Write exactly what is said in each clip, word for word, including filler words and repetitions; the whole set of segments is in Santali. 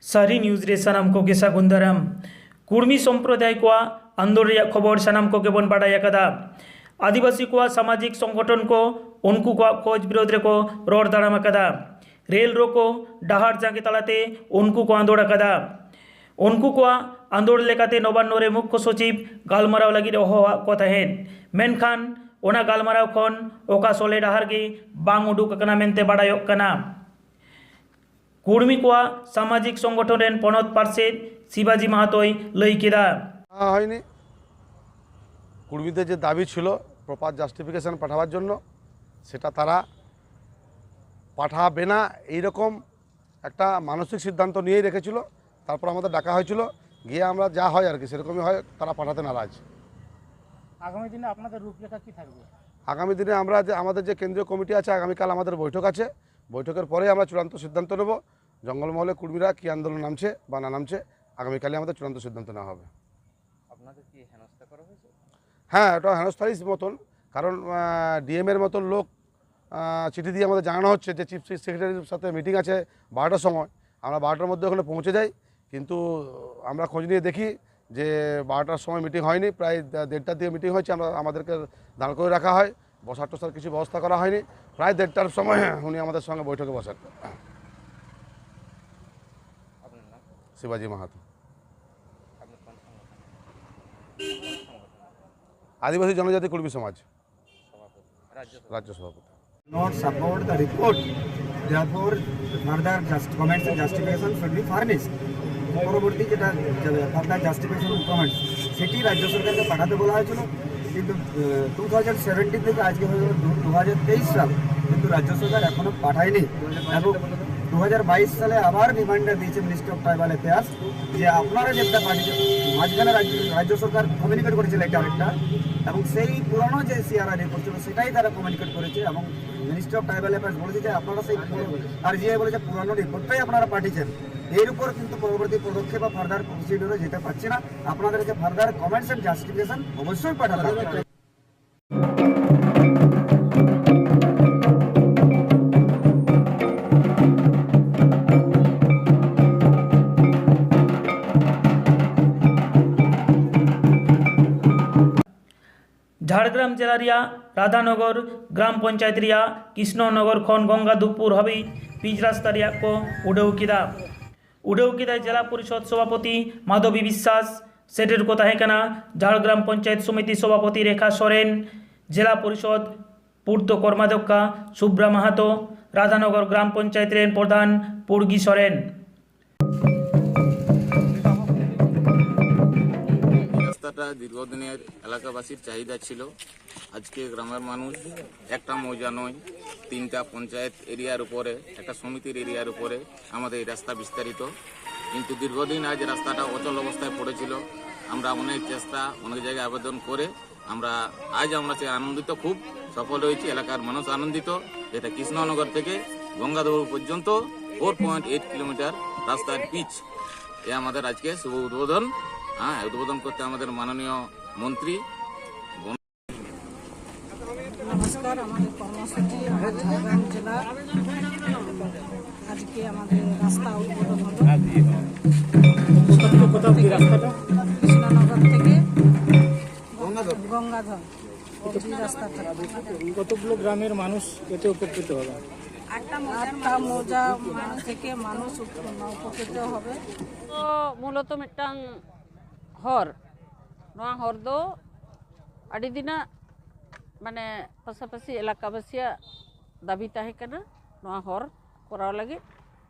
ᱥᱟᱹᱨᱤ ᱱᱤᱭᱩᱡᱽ ᱨᱮ ᱥᱟᱱᱟᱢ ᱠᱚᱜᱮ ᱥᱟᱹᱜᱩᱱ ᱫᱟᱨᱟᱢ᱾ ᱠᱩᱲᱢᱤ ᱥᱚᱢᱯᱨᱚᱫᱟᱭ ᱠᱚᱣᱟᱜ ᱟᱱᱫᱳᱞ ᱨᱮᱭᱟᱜ ᱠᱷᱚᱵᱚᱨ ᱥᱟᱱᱟᱢ ᱠᱚᱜᱮ ᱵᱚᱱ ᱵᱟᱰᱟᱭ ᱟᱠᱟᱫᱟ᱾ ᱟᱹᱫᱤᱵᱟᱹᱥᱤ ᱠᱚᱣᱟᱜ ᱥᱟᱢᱟᱡᱤᱠ ᱥᱚᱝᱜᱚᱴᱷᱚᱱ ᱠᱚ ᱩᱱᱠᱩ ᱠᱚᱣᱟᱜ ᱠᱷᱚᱡᱽ ᱵᱤᱨᱳᱫᱷ ᱨᱮᱠᱚ ᱨᱚᱲ ᱫᱟᱨᱟᱢ ᱟᱠᱟᱫᱟ᱾ ᱨᱮᱞ ᱨᱳᱠᱳ, ᱰᱟᱦᱟᱨ ᱡᱟᱸᱜᱮ ᱛᱟᱞᱟᱛᱮ ᱩᱱᱠᱩ ᱠᱚ ᱟᱱᱫᱳᱲ ᱟᱠᱟᱫᱟ᱾ ᱩᱱᱠᱩ ᱠᱚᱣᱟᱜ ᱟᱱᱫᱳᱲ ᱞᱮᱠᱟᱛᱮ ᱱᱚᱵᱟᱱᱱᱚ ᱨᱮ ᱢᱩᱠᱠᱷᱚ ᱥᱚᱪᱤᱵᱽ ᱜᱟᱞᱢᱟᱨᱟᱣ ᱞᱟᱹᱜᱤᱫ ᱦᱚᱦᱚᱣᱟᱫ ᱠᱚ ᱛᱟᱦᱮᱸᱫ, ᱢᱮᱱᱠᱷᱟᱱ ᱚᱱᱟ ᱜᱟᱞᱢᱟᱨᱟᱣ ᱠᱷᱚᱱ ᱚᱠᱟ ᱥᱚᱞᱦᱮ ᱰᱟᱦᱟᱨ ᱜᱮ ᱵᱟᱝ ᱩᱰᱩᱠ ᱟᱠᱟᱱᱟ ᱢᱮᱱᱛᱮ ᱵᱟᱰᱟᱭᱚᱜ ᱠᱟᱱᱟ᱾ ᱠᱩᱲᱢᱤ ᱠᱚᱣᱟᱜ ᱥᱟᱢᱟᱡᱤᱠ ᱥᱚᱝᱜᱚᱴᱷᱚᱱ ᱨᱮᱱ ᱯᱚᱱᱚᱛ ᱯᱟᱨᱥᱮᱛ ᱥᱤᱵᱟᱡᱤ ᱢᱟᱦᱟᱛᱚᱭ ᱞᱟᱹᱭ ᱠᱮᱫᱟ᱾ হয়নি। কুর্মীদের যে দাবি ছিল প্রপার জাস্টিফিকেশন পাঠাবার জন্য, সেটা তারা পাঠাবে না, এইরকম একটা মানসিক সিদ্ধান্ত নিয়েই রেখেছিল। তারপর আমাদের ডাকা হয়েছিল, গিয়ে আমরা যা হয় আর কি সেরকমই হয়, তারা পাঠাতে নারাজ। আগামী দিনে আপনাদের রূপরেখা কি থাকবে? আগামী দিনে আমরা যে আমাদের যে কেন্দ্রীয় কমিটি আছে, আগামীকাল আমাদের বৈঠক আছে। বৈঠকের পরে আমরা চূড়ান্ত সিদ্ধান্ত নেব জঙ্গলমহলে কুর্মীরা কী আন্দোলন নামছে বা না নামছে, আগামীকালই আমাদের চূড়ান্ত সিদ্ধান্ত নেওয়া হবে। আপনাদের কি হেনস্থা করা হয়েছে? হ্যাঁ, ওটা হেনস্থারই মতন, কারণ ডিএম এর মতন লোক আহ, চিঠি দিয়ে আমাদের জানানো হচ্ছে যে চিফ সেক্রেটারির সাথে মিটিং আছে বারোটার সময়। আমরা বারোটার মধ্যে ওখানে পৌঁছে যাই, কিন্তু আমরা খোঁজ নিয়ে দেখি যে বারোটার সময় মিটিং হয়নি, প্রায় দে- দেড়টার দিকে মিটিং হয়েছে। আমরা আমাদেরকে দাঁড় করে রাখা হয়, বসার টসার কিছু ব্যবস্থা করা হয়নি। প্রায় দেড়টার সময় উনি আমাদের সঙ্গে বৈঠকে বসেন। আপনার নাম? শিবাজি মাহাতো, আপনি কোন সংগঠন? আদিবাসী জনজাতি কর্মী সমাজ, সভাপতি, রাজ্য সভাপতি। রাজ্য সভাপতি। not support the report, therefore further just comments and justification should be furnished. পরবর্তী যেটা ফার্দার জাস্টিফিকেশন কমেন্টস, সেটি রাজ্য সরকারকে পাঠাতে বলা হয়েছিল, কিন্তু টু থাউজেন্ড সেভেন্টিন থেকে আজকে হয়ে গেল দু হাজার তেইশ সাল, কিন্তু রাজ্য সরকার এখনও পাঠায়নি। এবং দু হাজার বাইশ সালে আবার রিমাইন্ডার দিয়েছে মিনিস্ট্রি অফ ট্রাইবাল অ্যাফেয়ার্স যে আপনারা যেটা পাঠিয়েছেন, মাঝখানে রাজ্য রাজ্য সরকার কমিউনিকেট করেছে লেটার একটা, এবং সেই পুরনো যে সিআরআর রিপোর্ট ছিল সেটাই তারা কমিউনিকেট করেছে। এবং মিনিস্ট্রি অফ ট্রাইবাল অ্যাফেয়ার্স বলেছে যে আপনারা সেই আরজিআই বলে যে পুরানো রিপোর্টটাই আপনারা পাঠিয়েছেন, এর উপর কিন্তু পরবর্তী পদক্ষেপ বা ফার্দার প্রসিডিউরে যেতে পারছি না। আপনাদের কাছে ফার্দার কমেন্টস অ্যান্ড জাস্টিফিকেশন অবশ্যই পাঠাতে হবে। ᱡᱷᱟᱲᱜᱨᱟᱢ ᱡᱮᱞᱟ ᱨᱮᱭᱟᱜ ᱨᱟᱫᱷᱟᱱᱚᱜᱚᱨ ᱜᱨᱟᱢ ᱯᱚᱧᱪᱟᱭᱮᱛ ᱨᱮᱭᱟᱜ ᱠᱨᱤᱥᱱᱚᱱᱚᱜᱚᱨ ᱠᱷᱚᱱ ᱜᱚᱝᱜᱟᱫᱷᱩᱯᱩᱨ ᱦᱟᱹᱵᱤᱡ ᱯᱤᱪ ᱨᱟᱥᱛᱟ ᱨᱮᱭᱟᱜ ᱠᱚ ᱩᱰᱟᱹᱣ ᱠᱮᱫᱟ᱾ ᱩᱰᱟᱹᱣ ᱠᱮᱫᱟᱭ ᱡᱮᱞᱟ ᱯᱚᱨᱤᱥᱚᱫ ᱥᱚᱵᱷᱟᱯᱚᱛᱤ ᱢᱟᱫᱷᱚᱵᱤ ᱵᱤᱥᱥᱟᱥ, ᱥᱮᱴᱮᱨ ᱠᱚ ᱛᱟᱦᱮᱸ ᱠᱟᱱᱟ ᱡᱷᱟᱲᱜᱨᱟᱢ ᱯᱚᱧᱪᱟᱭᱮᱛ ᱥᱚᱢᱤᱛᱤ ᱥᱚᱵᱷᱟᱯᱚᱛᱤ ᱨᱮᱠᱷᱟ ᱥᱚᱨᱮᱱ, ᱡᱮᱞᱟ ᱯᱚᱨᱤᱥᱚᱫ ᱯᱩᱨᱛᱚ ᱠᱚᱨᱢᱟᱫᱷᱚᱠᱠᱟ ᱥᱩᱵᱽᱨᱟ ᱢᱟᱦᱟᱛᱚ, ᱨᱟᱫᱷᱟᱱᱚᱜᱚᱨ ᱜᱨᱟᱢ ᱯᱚᱧᱪᱟᱭᱮᱛ ᱨᱮᱱ ᱯᱨᱚᱫᱷᱟᱱ ᱯᱩᱲᱜᱤ ᱥᱚᱨᱮᱱ᱾ রাস্তাটা দীর্ঘদিনের এলাকাবাসীর চাহিদা ছিল। আজকে গ্রামের মানুষ একটা মৌজা নয়, তিনটা পঞ্চায়েত এরিয়ার উপরে, একটা সমিতির এরিয়ার উপরে আমাদের এই রাস্তা বিস্তারিত। কিন্তু দীর্ঘদিন আজ রাস্তাটা অচল অবস্থায় পড়েছিল। আমরা অনেক চেষ্টা, অনেক জায়গায় আবেদন করে আমরা আজ আমরা সে আনন্দিত, খুব সফল হয়েছি। এলাকার মানুষ আনন্দিত, যেটা কৃষ্ণনগর থেকে গঙ্গাধর পর্যন্ত ফোর পয়েন্ট এইট কিলোমিটার রাস্তার পিচ। এ আমাদের আজকে শুভ উদ্বোধন। হ্যাঁ, উদ্বোধন করতে আমাদের মাননীয় মন্ত্রী নমস্কার। আমাদের কর্মসূচি আমার ঝাড়গ্রাম জেলা, আজকে আমাদের রাস্তা উদ্বোধন হলো। কোথা থেকে কোথাও কি রাস্তাটা? কৃষ্ণনগর থেকে গঙ্গাধর, এই রাস্তাটা। কতগুলো গ্রামের মানুষ এতে উপকৃত হবে? আটটা মৌজা থেকে মানুষ উপ- উপকৃত হবে। ᱛᱚ ᱢᱩᱞᱚᱛᱚ ᱢᱤᱫᱴᱟᱝ ᱦᱚᱨ, ᱱᱚᱣᱟ ᱦᱚᱨ ᱫᱚ ᱟᱹᱰᱤ ᱫᱤᱱᱟᱜ ᱢᱟᱱᱮ ᱯᱟᱥᱟᱯᱟᱥᱤ ᱮᱞᱟᱠᱟᱵᱟᱥᱤᱭᱟᱜ ᱫᱟᱹᱵᱤ ᱛᱟᱦᱮᱸ ᱠᱟᱱᱟ ᱱᱚᱣᱟ ᱦᱚᱨ ᱠᱚᱨᱟᱣ ᱞᱟᱹᱜᱤᱫ᱾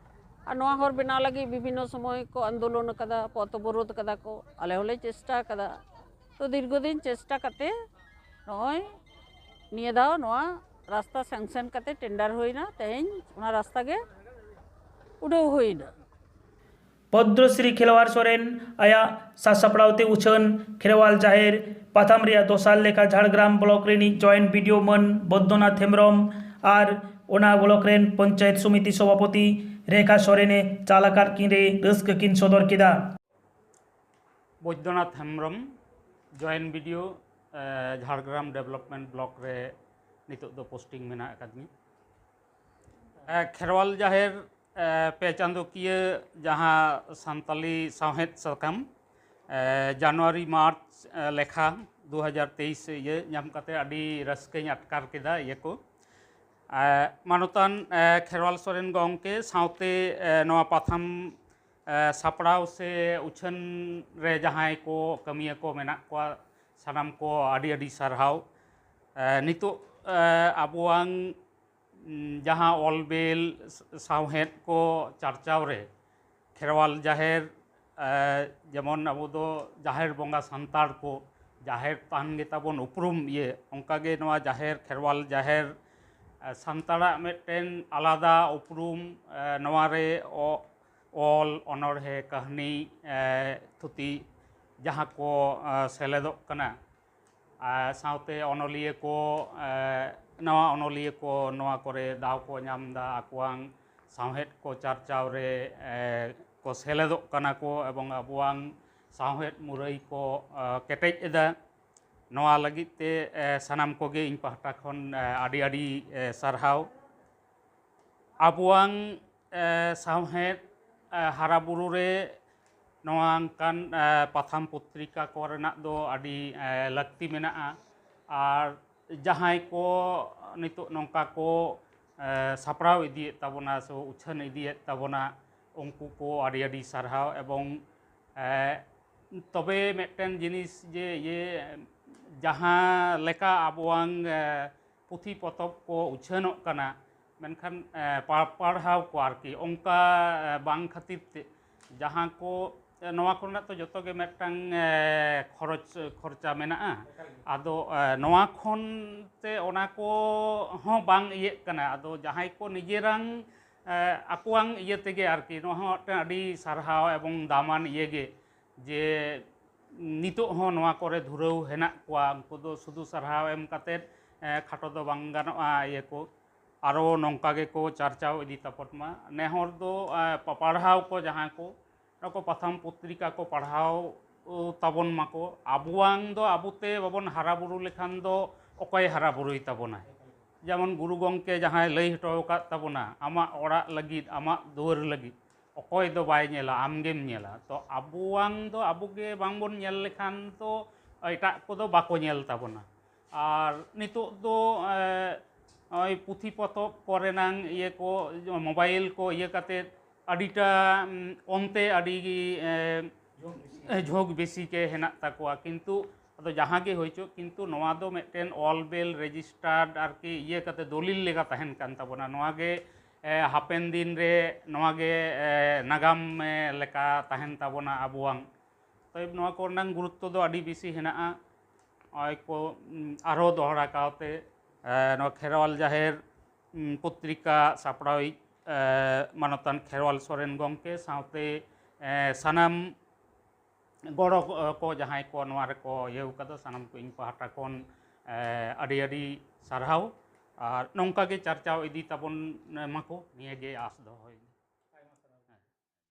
ᱟᱨ ᱱᱚᱣᱟ ᱦᱚᱨ ᱵᱮᱱᱟᱣ ᱞᱟᱹᱜᱤᱫ ᱵᱤᱵᱷᱤᱱᱱᱚ ᱥᱚᱢᱚᱭ ᱠᱚ ᱟᱱᱫᱳᱞᱚᱱ ᱟᱠᱟᱫᱟ, ᱯᱚᱛᱷ ᱚᱵᱚᱨᱳᱫᱷ ᱟᱠᱟᱫᱟ ᱠᱚ, ᱟᱞᱮ ᱦᱚᱸᱞᱮ ᱪᱮᱥᱴᱟ ᱟᱠᱟᱫᱟ᱾ ᱛᱚ ᱫᱤᱨᱜᱷᱚ ᱫᱤᱱ ᱪᱮᱥᱴᱟ ᱠᱟᱛᱮ ᱱᱚᱜᱼᱚᱭ ᱱᱤᱭᱟᱹ ᱫᱷᱟᱣ ᱱᱚᱣᱟ ᱨᱟᱥᱛᱟ ᱥᱮᱝᱥᱚᱱ ᱠᱟᱛᱮ ᱴᱮᱱᱰᱟᱨ ᱦᱩᱭᱱᱟ᱾ ᱛᱮᱦᱮᱧ ᱚᱱᱟ ᱨᱟᱥᱛᱟ ᱜᱮ ᱩᱰᱟᱹᱣ ᱦᱩᱭᱱᱟ᱾ ᱯᱚᱫᱽᱫᱨᱚᱥᱨᱤ ᱠᱷᱮᱨᱣᱟᱞ ᱥᱚᱨᱮᱱ ᱟᱭᱟᱜ ᱥᱟᱥᱟᱯᱲᱟᱣ ᱛᱮ ᱩᱪᱷᱟᱹᱱ ᱠᱷᱮᱨᱣᱟᱞ ᱡᱟᱦᱮᱨ ᱯᱟᱛᱷᱟᱢ ᱨᱮᱭᱟᱜ ᱫᱚᱥᱟᱨ ᱞᱮᱠᱟ ᱡᱷᱟᱲᱜᱨᱟᱢ ᱵᱞᱚᱠ ᱨᱤᱱᱤᱡ ᱡᱚᱭᱮᱱᱴ ᱵᱤᱰᱤᱳ ᱢᱟᱹᱱ ᱵᱚᱫᱽᱫᱚᱱᱟᱛᱷ ᱦᱮᱢᱵᱽᱨᱚᱢ ᱟᱨ ᱚᱱᱟ ᱵᱞᱚᱠ ᱨᱮᱱ ᱯᱚᱧᱪᱟᱭᱮᱛ ᱥᱚᱢᱤᱛᱤ ᱥᱚᱵᱷᱟᱯᱚᱛᱤ ᱨᱮᱠᱷᱟ ᱥᱚᱨᱮᱱ ᱮ ᱪᱟᱞ ᱟᱠᱟᱫ ᱠᱤᱱ ᱨᱮ ᱨᱟᱹᱥᱠᱟᱹ ᱠᱤᱱ ᱥᱚᱫᱚᱨ ᱠᱮᱫᱟ᱾ Baidyanath Hembrom, joint BDO, Jhargram development block ᱨᱮ ᱱᱤᱛᱚᱜ ᱫᱚ ᱯᱳᱥᱴᱤᱝ ᱢᱮᱱᱟᱜ ᱟᱠᱟᱫᱤᱧᱟ᱾ ᱠᱷᱮᱨᱣᱟᱞ ᱡᱟᱦᱮᱨ ᱯᱮ ᱪᱟᱸᱫᱳᱠᱤᱭᱟᱹ ᱡᱟᱦᱟᱸ ᱥᱟᱱᱛᱟᱞᱤ ᱥᱟᱶᱦᱮᱫ ᱥᱟᱠᱟᱢ, ᱡᱟᱱᱩᱣᱟᱨᱤ ᱢᱟᱨᱪ ᱞᱮᱠᱷᱟ ᱫᱩ ᱦᱟᱡᱟᱨ ᱛᱮᱭᱤᱥ ᱤᱭᱟᱹ ᱧᱟᱢ ᱠᱟᱛᱮ ᱟᱹᱰᱤ ᱨᱟᱹᱥᱠᱟᱹᱧ ᱟᱴᱠᱟᱨ ᱠᱮᱫᱟ ᱤᱭᱟᱹ ᱠᱚ᱾ ᱮ, ᱢᱟᱱᱚᱛᱟᱱ, ᱮ, ᱠᱷᱮᱨᱣᱟᱞ ᱥᱚᱨᱮᱱ ᱜᱚᱢᱠᱮ ᱥᱟᱶᱛᱮ, ᱮ, ᱱᱚᱣᱟ ᱯᱟᱛᱷᱟᱢ, ᱮ, ᱥᱟᱯᱲᱟᱣ ᱥᱮ ᱩᱪᱷᱟᱹᱱ ᱨᱮ ᱡᱟᱦᱟᱸᱭ ᱠᱚ ᱠᱟᱹᱢᱤᱭᱟᱹ ᱠᱚ ᱢᱮᱱᱟᱜ ᱠᱚᱣᱟ, ᱥᱟᱱᱟᱢ ᱠᱚ ᱟᱹᱰᱤ ᱟᱹᱰᱤ ᱥᱟᱨᱦᱟᱣ᱾ ᱮ, ᱱᱤᱛᱚᱜ, ᱮ, ᱟᱵᱚᱣᱟᱝ, ᱩᱸ, ᱡᱟᱦᱟᱸ ᱚᱞ ᱵᱮᱞ ᱥᱟᱶᱦᱮᱫ ᱠᱚ ᱪᱟᱨᱪᱟᱣ ᱨᱮ ᱠᱷᱮᱨᱣᱟᱞ ᱡᱟᱦᱮᱨ, ᱮ, ᱡᱮᱢᱚᱱ ᱟᱵᱚ ᱫᱚ ᱡᱟᱦᱮᱨ ᱵᱚᱸᱜᱟ ᱥᱟᱱᱛᱟᱲ ᱠᱚ, ᱡᱟᱦᱮᱨ ᱛᱷᱟᱱ ᱜᱮ ᱛᱟᱵᱚᱱ ᱩᱯᱨᱩᱢ ᱤᱭᱟᱹ, ᱚᱱᱠᱟᱜᱮ ᱱᱚᱣᱟ ᱡᱟᱦᱮᱨ ᱠᱷᱮᱨᱣᱟᱞ ᱡᱟᱦᱮᱨ, ᱮ, ᱥᱟᱱᱛᱟᱲᱟᱜ ᱢᱤᱫᱴᱮᱱ ᱟᱞᱟᱫᱟ ᱩᱯᱨᱩᱢ, ᱮ, ᱱᱚᱣᱟ ᱨᱮ ᱚ-, ᱚᱞ, ᱚᱱᱚᱬᱦᱮ, ᱠᱟᱹᱦᱱᱤ, ᱮ, ᱛᱷᱩᱛᱤ ᱡᱟᱦᱟᱸ ᱠᱚ, ᱮ, ᱥᱮᱞᱮᱫᱚᱜ ᱠᱟᱱᱟ, ᱟᱨ ᱥᱟᱶᱛᱮ ᱚᱱᱚᱞᱤᱭᱟᱹ ᱠᱚ, ᱮ, ᱱᱟᱣᱟ ᱚᱱᱚᱞᱤᱭᱟᱹ ᱠᱚ ᱱᱚᱣᱟ ᱠᱚᱨᱮ ᱫᱟᱣ ᱠᱚ ᱧᱟᱢ ᱮᱫᱟ, ᱟᱠᱚᱣᱟᱝ ᱥᱟᱶᱦᱮᱫ ᱠᱚ ᱪᱟᱨᱪᱟᱣ ᱨᱮ, ᱮ, ᱠᱚ ᱥᱮᱞᱮᱫᱚᱜ ᱠᱟᱱᱟ ᱠᱚ ᱮᱵᱚᱝ ᱟᱵᱚᱣᱟᱝ ᱥᱟᱶᱦᱮᱫ ᱢᱩᱨᱟᱹᱭ ᱠᱚ, ᱮ, ᱠᱮᱴᱮᱡ ᱮᱫᱟ᱾ ᱱᱚᱣᱟ ᱞᱟᱹᱜᱤᱫ ᱛᱮ, ᱮ, ᱥᱟᱱᱟᱢ ᱠᱚᱜᱮ ᱤᱧ ᱯᱟᱦᱴᱟ ᱠᱷᱚᱱ, ᱮ, ᱟᱹᱰᱤ ᱟᱹᱰᱤ, ᱮ, ᱥᱟᱨᱦᱟᱣ᱾ ᱟᱵᱚᱣᱟᱝ, ᱮ, ᱥᱟᱶᱦᱮᱫ, ᱮ, ᱦᱟᱨᱟᱵᱩᱨᱩ ᱨᱮ ᱱᱚᱣᱟ ᱚᱱᱠᱟᱱ, ᱮ, ᱯᱟᱛᱷᱟᱢ ᱯᱚᱛᱨᱤᱠᱟ ᱠᱚᱨᱮᱱᱟᱜ ᱫᱚ ᱟᱹᱰᱤ, ᱮ, ᱞᱟᱹᱠᱛᱤ ᱢᱮᱱᱟᱜᱼᱟ᱾ ᱟᱨ ᱡᱟᱦᱟᱸᱭ ᱠᱚ ᱱᱤᱛᱚᱜ ᱱᱚᱝᱠᱟ ᱠᱚ, ᱮ, ᱥᱟᱯᱲᱟᱣ ᱤᱫᱤᱭᱮᱫ ᱛᱟᱵᱚᱱᱟ ᱥᱮ ᱩᱪᱷᱟᱹᱱ ᱤᱫᱤᱭᱮᱫ ᱛᱟᱵᱚᱱᱟ, ᱩᱱᱠᱩ ᱠᱚ ᱟᱹᱰᱤ ᱟᱹᱰᱤ ᱥᱟᱨᱦᱟᱣ᱾ ᱮᱵᱚᱝ, ᱮ, ᱛᱚᱵᱮ ᱢᱤᱫᱴᱮᱱ ᱡᱤᱱᱤᱥ ᱡᱮ ᱤᱭᱟᱹ ᱡᱟᱦᱟᱸ ᱞᱮᱠᱟ ᱟᱵᱚᱣᱟᱝ, ᱮ, ᱯᱩᱛᱷᱤ ᱯᱚᱛᱚᱵ ᱠᱚ ᱩᱪᱷᱟᱹᱱᱚᱜ ᱠᱟᱱᱟ, ᱢᱮᱱᱠᱷᱟᱱ, ᱮ, ᱯᱟ-, ᱯᱟᱲᱦᱟᱣ ᱠᱚ ᱟᱨᱠᱤ ᱚᱱᱠᱟ, ᱮ, ᱵᱟᱝ ᱠᱷᱟᱹᱛᱤᱨ ᱛᱮ ᱡᱟᱦᱟᱸ ᱠᱚ, ᱮ, ᱱᱚᱣᱟ ᱠᱚᱨᱮᱱᱟᱜ ᱛᱚ ᱡᱚᱛᱚ ᱜᱮ ᱢᱤᱫᱴᱟᱝ, ᱮ, ᱠᱷᱚᱨᱚᱪ, ᱠᱷᱚᱨᱪᱟ ᱢᱮᱱᱟᱜᱼᱟ᱾ ᱟᱫᱚ, ᱮ, ᱱᱚᱣᱟ ᱠᱷᱚᱱ ᱛᱮ ᱚᱱᱟ ᱠᱚ ᱦᱚᱸ ᱵᱟᱝ ᱤᱭᱟᱹᱜ ᱠᱟᱱᱟ᱾ ᱟᱫᱚ ᱡᱟᱦᱟᱸᱭ ᱠᱚ ᱱᱤᱡᱮᱨᱟᱝ, ᱮ, ᱟᱠᱚᱣᱟᱝ ᱤᱭᱟᱹ ᱛᱮᱜᱮ ᱟᱨᱠᱤ, ᱱᱚᱣᱟ ᱦᱚᱸ ᱢᱤᱫᱴᱟᱝ ᱟᱹᱰᱤ ᱥᱟᱨᱦᱟᱣ ᱮᱵᱚᱝ ᱫᱟᱢᱟᱱ ᱤᱭᱟᱹ ᱜᱮ, ᱡᱮ ᱱᱤᱛᱚᱜ ᱦᱚᱸ ᱱᱚᱣᱟ ᱠᱚᱨᱮ ᱫᱷᱩᱨᱟᱹᱣ ᱦᱮᱱᱟᱜ ᱠᱚᱣᱟ᱾ ᱩᱱᱠᱩ ᱫᱚ ᱥᱩᱫᱷᱩ ᱥᱟᱨᱦᱟᱣ ᱮᱢ ᱠᱟᱛᱮᱫ, ᱮ, ᱠᱷᱟᱴᱚ ᱫᱚ ᱵᱟᱝ ᱜᱟᱱᱚᱜᱼᱟ ᱤᱭᱟᱹ ᱠᱚ᱾ ᱟᱨᱚ ᱱᱚᱝᱠᱟ ᱜᱮᱠᱚ ᱪᱟᱨᱪᱟᱣ ᱤᱫᱤ ᱛᱟᱵᱚᱱ ᱢᱟ᱾ ᱱᱮ ᱦᱚᱲ ᱫᱚ, ᱮ, ᱯᱟ-, ᱯᱟᱲᱦᱟᱣ ᱠᱚ ᱡᱟᱦᱟᱸ ᱠᱚ, ᱱᱚᱣᱟ ᱠᱚ ᱯᱟᱛᱷᱟᱢ ᱯᱚᱛᱨᱤᱠᱟ ᱠᱚ ᱯᱟᱲᱦᱟᱣ, ᱚ, ᱛᱟᱵᱚᱱ ᱢᱟᱠᱚ᱾ ᱟᱵᱚᱣᱟᱝ ᱫᱚ ᱟᱵᱚᱛᱮ ᱵᱟᱵᱚᱱ ᱦᱟᱨᱟ ᱵᱩᱨᱩ ᱞᱮᱠᱷᱟᱱ ᱫᱚ ᱚᱠᱚᱭ ᱦᱟᱨᱟ ᱵᱩᱨᱩᱭ ᱛᱟᱵᱚᱱᱟᱭ? ᱡᱮᱢᱚᱱ ᱜᱩᱨᱩ ᱜᱚᱢᱠᱮ ᱡᱟᱦᱟᱸᱭ ᱞᱟᱹᱭ ᱦᱚᱴᱚ ᱟᱠᱟᱫ ᱛᱟᱵᱚᱱᱟ, "ᱟᱢᱟᱜ ᱚᱲᱟᱜ ᱞᱟᱹᱜᱤᱫ, ᱟᱢᱟᱜ ᱫᱩᱣᱟᱹᱨ ᱞᱟᱹᱜᱤᱫ ᱚᱠᱚᱭ ᱫᱚ ᱵᱟᱭ ᱧᱮᱞᱟ, ᱟᱢᱜᱮᱢ ᱧᱮᱞᱟ᱾" ᱛᱚ ᱟᱵᱚᱣᱟᱝ ᱫᱚ ᱟᱵᱚᱜᱮ ᱵᱟᱝᱵᱚᱱ ᱧᱮᱞ ᱞᱮᱠᱷᱟᱱ ᱛᱚ ᱮᱴᱟᱜ ᱠᱚᱫᱚ ᱵᱟᱠᱚ ᱧᱮᱞ ᱛᱟᱵᱚᱱᱟ᱾ ᱟᱨ ᱱᱤᱛᱚᱜ ᱫᱚ ᱱᱚᱜᱼᱚᱭ ᱯᱩᱛᱷᱤ ᱯᱚᱛᱚᱵ ᱠᱚᱨᱮᱱᱟᱝ ᱤᱭᱟᱹ ᱠᱚ, ᱢᱳᱵᱟᱭᱤᱞ ᱠᱚ ᱤᱭᱟᱹ ᱠᱟᱛᱮᱫ ᱟᱹᱰᱤᱴᱟ ᱚᱱᱛᱮ ᱟᱹᱰᱤ ᱡᱷᱳᱸᱠ ᱵᱮᱥᱤ ᱜᱮ ᱦᱮᱱᱟᱜ ᱛᱟᱠᱚᱣᱟ᱾ ᱠᱤᱱᱛᱩ ᱟᱫᱚ ᱡᱟᱦᱟᱸ ᱜᱮ ᱦᱩᱭ ᱪᱚᱜ, ᱠᱤᱱᱛᱩ ᱱᱚᱣᱟ ᱫᱚ ᱢᱤᱫᱴᱮᱱ ᱚᱞ ᱵᱮᱞ ᱨᱮᱡᱤᱥᱴᱟᱨᱰ ᱟᱨᱠᱤ ᱤᱭᱟᱹ ᱠᱟᱛᱮ ᱫᱚᱞᱤᱞ ᱞᱮᱠᱟ ᱛᱟᱦᱮᱱ ᱠᱟᱱ ᱛᱟᱵᱚᱱᱟ᱾ ᱱᱚᱣᱟ ᱜᱮ ᱦᱟᱯᱮᱱ ᱫᱤᱱ ᱨᱮ ᱱᱚᱣᱟ ᱜᱮ ᱱᱟᱜᱟᱢ ᱞᱮᱠᱟ ᱛᱟᱦᱮᱱ ᱛᱟᱵᱚᱱᱟ ᱟᱵᱚᱣᱟᱝ᱾ ᱛᱚ ᱱᱚᱣᱟ ᱠᱚᱨᱮᱱᱟᱝ ᱜᱩᱨᱩᱛᱛᱚ ᱫᱚ ᱟᱹᱰᱤ ᱵᱮᱥᱤ ᱦᱮᱱᱟᱜᱼᱟ᱾ ᱱᱚᱜᱼᱚᱭ ᱠᱚ ᱟᱨᱦᱚᱸ ᱫᱚᱦᱲᱟ ᱠᱟᱣᱛᱮ ᱱᱚᱣᱟ ᱠᱷᱮᱨᱣᱟᱞ ᱡᱟᱦᱮᱨ ᱯᱚᱛᱨᱤᱠᱟ ᱥᱟᱯᱲᱟᱣᱤᱡ ᱢᱟᱱᱚᱛᱟᱱ ᱠᱷᱮᱨᱣᱟᱞ ᱥᱚᱨᱮᱱ ᱜᱚᱢᱠᱮ ᱥᱟᱶᱛᱮ ᱥᱟᱱᱟᱢ ᱜᱚᱲᱚ ᱠᱚ ᱡᱟᱦᱟᱸᱭ ᱠᱚ ᱱᱚᱣᱟ ᱨᱮᱠᱚ ᱤᱭᱟᱹᱣ ᱠᱟᱫᱟ, ᱥᱟᱱᱟᱢ ᱠᱚ ᱤᱧ ᱯᱟᱦᱴᱟ ᱠᱷᱚᱱ ᱟᱹᱰᱤ ᱟᱹᱰᱤ ᱥᱟᱨᱦᱟᱣ᱾ ᱟᱨ ᱱᱚᱝᱠᱟ ᱜᱮ ᱪᱟᱨᱪᱟᱣ ᱤᱫᱤ ᱛᱟᱵᱚᱱ ᱢᱟᱠᱚ, ᱱᱤᱭᱟᱹ ᱜᱮ ᱟᱸᱥ ᱫᱚᱦᱚᱭ᱾